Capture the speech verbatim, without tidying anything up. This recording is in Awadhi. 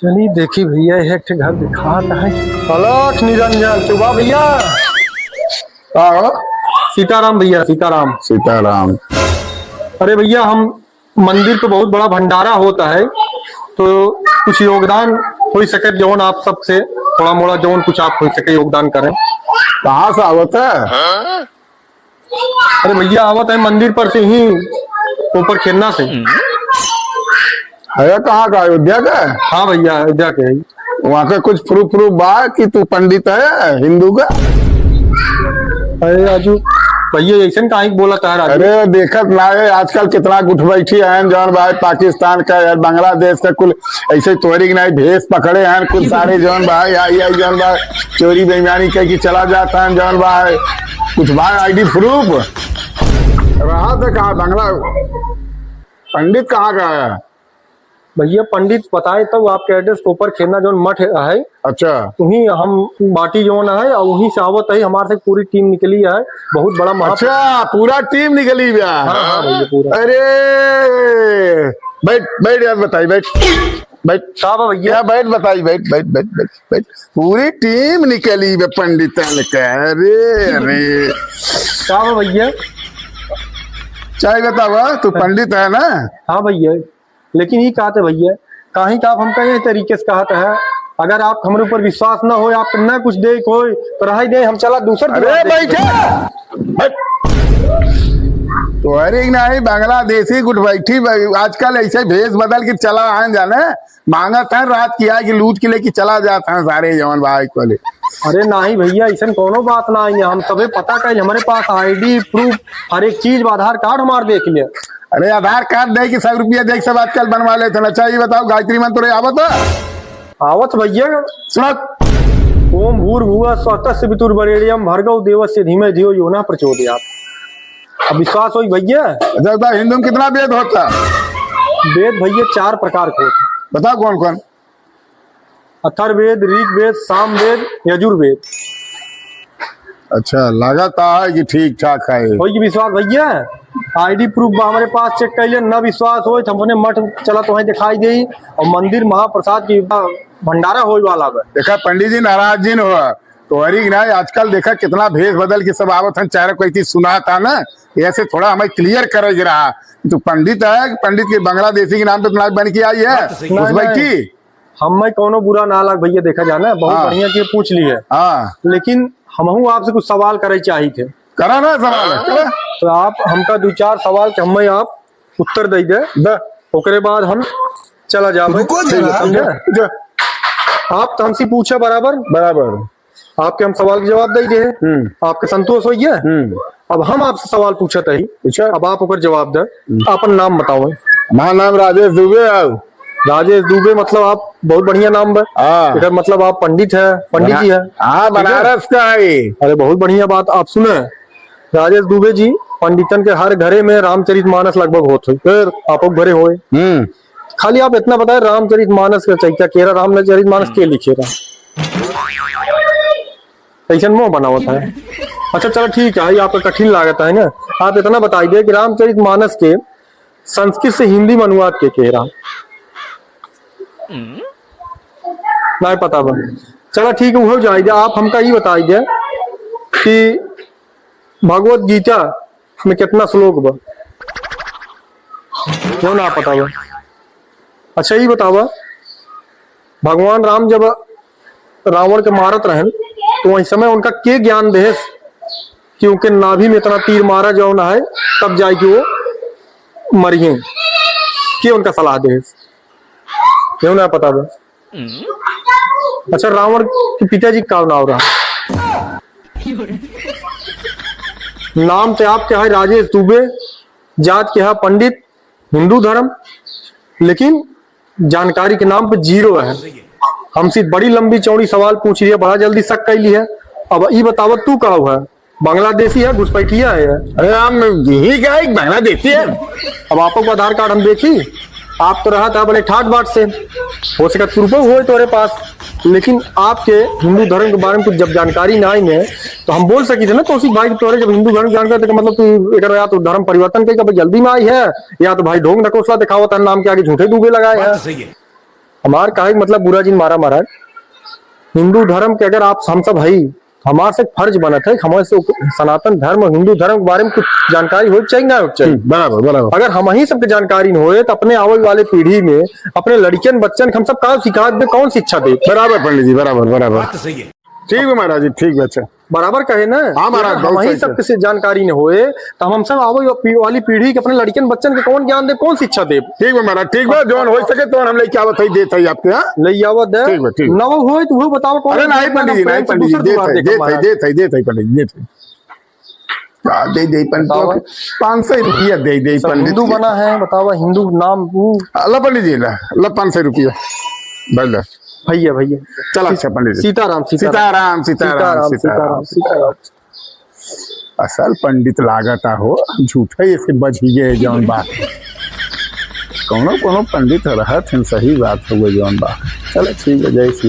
चली देखी भइया, एक ठे घर दिखात है। अलख निरंजन, तू बा भइया? का हो? सीताराम भइया, सीताराम। सीताराम। अरे भइया, हम मंदिर पे बहुत बड़ा भंडारा होत है, तो कुछ योगदान होइ सके, जौन आप सबसे थोड़ा मोड़ा जौन कुछ आप होइ सके योगदान करें। कहाँ से आवत है? अरे भइया, आवत है मंदिर पर से ही, ऊपर खेलना से। अरे, कहाँ का, अयोध्या का? हाँ भइया, अयोध्या के है। वहाँ का कुछ proof, proof बा कि तू पंडित है हिंदू का? अरे राजू भइया, ऐसन काहे के बोलत है राजू? अरे, देखत ना है, आजकल कितना गुट बैठी हैं, जौन भाई पाकिस्तान का यार, बांग्लादेश का, कुल ऐसे तोहरी के नाई भेष पकड़े हैं, कुल सारे जौन भाई आई, आई जौन भाई चोरी बेईमानी कह के चला जाता है, जौन भाई कुछ भाई ID proof। रहा था कहाँ बंगला, पंडित कहाँ का है? भइया, पंडित बताए तब आपके address के ऊपर खेलना जौन मठ है। अच्छा। वहीं हम बाटी जौन है और वहीं से आवत है, हमारे से पूरी team निकली है, बहुत बड़ा महा- अच्छा, पूरा team निकली बा। हाँ, हाँ भइया, पूरा। अरे, बैठ, बैठ यार, बताई, बैठ, बैठ। का बा भइया? या बैठ, बताई, बैठ, बैठ, बैठ, बैठ, बैठ। पूरी team निकली बा पंडितन के। अरे, अरे। का बा भइया? चाय बतावा, तू पंडित है ना? हाँ भइया। लेकिन ई कहते भइया, काहे का आप हमका ये तरीके से कहत है? अगर आप हमरे ऊपर विश्वास न होय, आप न कुछ देइ के होय, तो रहइ देइ, हम चला दूसर अरे दुकान देखी। बैठे, बैठ। तोहरी नाहीं, बांग्लादेशी गुट बैठी बा-, आजकल ऐसे भेष बदल के चला आन जाने, मांगत है रात की आए कि लूट के लेके चला जात है सारे जवान भाई को ले। अरे नाहीं भइया, ऐसन कौनो बात नाहीं है, हम सबे पता कइल, हमरे पास ID proof हर एक चीज बा, आधार कार्ड हमार देख ले। अरे आधार कार्ड दे कि सौ रुपया दे कि सब आजकल बनवा लेत हैं। अच्छा ये बताओ, गायत्री मंत्र आवत है? आवत भइया। सुनत। ओम भूर्भुवः स्वः तस्य वितुर्वरेण्यं भर्गो देवस्य धीमहि धियो यो नः प्रचोदयात्। अब विश्वास होई भइया? अच्छा बता, हिंदू में कितना वेद होता? वेद भइया चार प्रकार के होते। बताओ कौन कौन? अथर्ववेद, ऋग्वेद, सामवेद, यजुर्वेद। अच्छा, लागत है कि ठीक ठाक है। होई कि विश्वास भइया? ID proof बा हमरे पास, check कइले, न विश्वास होई तो हम अपने मठ चला, तोहई दिखाई देई, और मंदिर महाप्रसाद की भंडारा होई वाला बा। देखा पंडित जी, नाराज जी न हो, तोहरी की नाहीं, आजकल देखा कितना भेष बदल के सब आवत हैं, चारों कोई चीज सुनात है ना, ऐसे थोड़ा हमें clear करे के रहा। तू पंडित है, पंडित के बांग्लादेशी के नाम पे नाई बन के आई है, बात तो सही है। घुस बैठी। हमें कौनो बुरा ना लाग भइया, देखा जाना, बहुत हाँ। बढ़िया के पूछ लिए। हाँ। लेकिन हमहू आपसे कुछ सवाल करे चाहित है। करा ना सवाल, करा। तो आप हमका दो चार सवाल के हमें आप उत्तर दे दे। दे। ओकरे बाद हम चला जाबे। रुको जरा। समझे? जा। आप तो हमसे पूछा बराबर। बराबर। आपके हम सवाल के जवाब दे दे। हम्म। आपके संतोष होइए? हम्म। अब हम आपसे सवाल पूछत हई। पूछा। अब आप ओकर जवाब दे। हम्म। आपन नाम बताओ। हमार नाम राजेश दुबे है। राजेश दुबे, मतलब आप बहुत बढ़िया नाम बा। हाँ। एकर मतलब आप पंडित है, पंडित जी है। हाँ, ठीक है? बनारस का है। अरे बहुत बढ़िया बात। आप सुने, राजेश दुबे जी, पंडितन के हर घरे में रामचरित मानस लगभग होत होई। फिर? आपो घरे होए। हम्म। खाली आप इतना बताए, रामचरित मानस के चैता केरा, रामचरित मानस के लिखे रहा? ऐसन मुंह बनावत है। अच्छा चलो ठीक है, ये आपका कठिन लागत है ना। आप इतना बताई दे कि रामचरित मानस के संस्कृत से हिंदी में अनुवाद के केरा? नाहीं पता बा। चला ठीक है, उहो जाई दे। आप हमका ई बताई दे कि भगवत गीता में कितना श्लोक बा? वो ना पता बा। अच्छा ई बतावा, भगवान राम जब रावण के मारत रहन, तो वही समय उनका के ज्ञान देहेस कि उनके नाभि में इतना तीर मारा जौन है, तब जाए कि वो मरिहें? के उनका सलाह देहेस? केहू ना पता बा। अच्छा, रावण के पिताजी का नाव रहा? नाम तो आपके है राजेश दुबे, जात के है पंडित, हिंदू धर्म, लेकिन जानकारी के नाम पे जीरो है। हमसे बड़ी लंबी चौड़ी सवाल पूछ लिया, बड़ा जल्दी शक कर लिया। अब ई बतावत तू का हुआ, बांग्लादेशी है, घुसपैठिया है? अरे राम, यही क्या है, बांग्लादेशी है? अब आपको आधार कार्ड हम देखी, आप तो रहा था बड़े ठाट बाट से, हो सके प्रूफो होए तोरे पास, लेकिन आपके हिंदू धर्म के बारे में कुछ जब जानकारी ना आई है, तो हम बोल सकी थे ना कौशिक भाई, तोरे जब हिंदू धर्म के जानकारी, तो मतलब तू एक या तो धर्म परिवर्तन के कभी जल्दी में आई है, या तो भाई ढोंग नकोसला दिखावत है, नाम के आगे झूठे दुबे लगाए बात हैं। तो सही है। हमार कहे के मतलब, बुरा जिन मारा महाराज, हिंदू धर्म के अगर आप, हम सब हई, हमार से फर्ज बनत है, हमारे से सनातन धर्म और हिंदू धर्म के बारे में कुछ जानकारी होए के चाहिए, ना होए के चाहिए? हम्म, बराबर, बराबर। अगर हमहीं सबके जानकारी न होए, तो अपने आवे वाले पीढ़ी में, अपने लड़कियन बच्चन के हम सब का सिखा दे, कौन शिक्षा दे? बराबर पंडित जी, बराबर, बराबर। बात तो सही है। ठीक बा महाराज जी, ठीक बा, अच्छा। बराबर कहे ना? हाँ महाराज, अगर बहुत हमहीं सही सबके से जानकारी न होए, तो हम, हम सब आवे पी-, वाली पीढ़ी के, अपने लड़कियन बच्चन के कौन ज्ञान दे, कौन शिक्षा दे? ठीक बा महाराज, ठीक बा, जौन हो सके तौन हम लेके आवत है, देत है आपके, हाँ? ले आवत है। ठीक बा, ठीक बा। नव होए तो वो बताओ कौन अरे नहीं पंडित जी, नहीं पंडित जी, दूसर देत दुआर है, देखा देत है, महाराज। देत है, देत है पंडित जी, देत है। का दे दे पंडित बताओ। जी? पाँच सौ रुपया दे दे सब पंडित हिंदू जी। बना है, बताओ हिंदू नाम वो। ला पंडित जी, ला, ला पाँच सौ रुपया। बस ला। भैया, भैया। चल अच्छा पंडित जी। सीताराम, सीताराम। सीताराम, सीताराम, सीताराम, सीताराम, सीताराम। सीताराम। असल पंडित लागत हो, झूठे ऐसे बझी गए जौन बात। कौनो, कौनो पंडित रहत हैं, सही बात हुए जौन बात। चलो ठीक है, जय श्री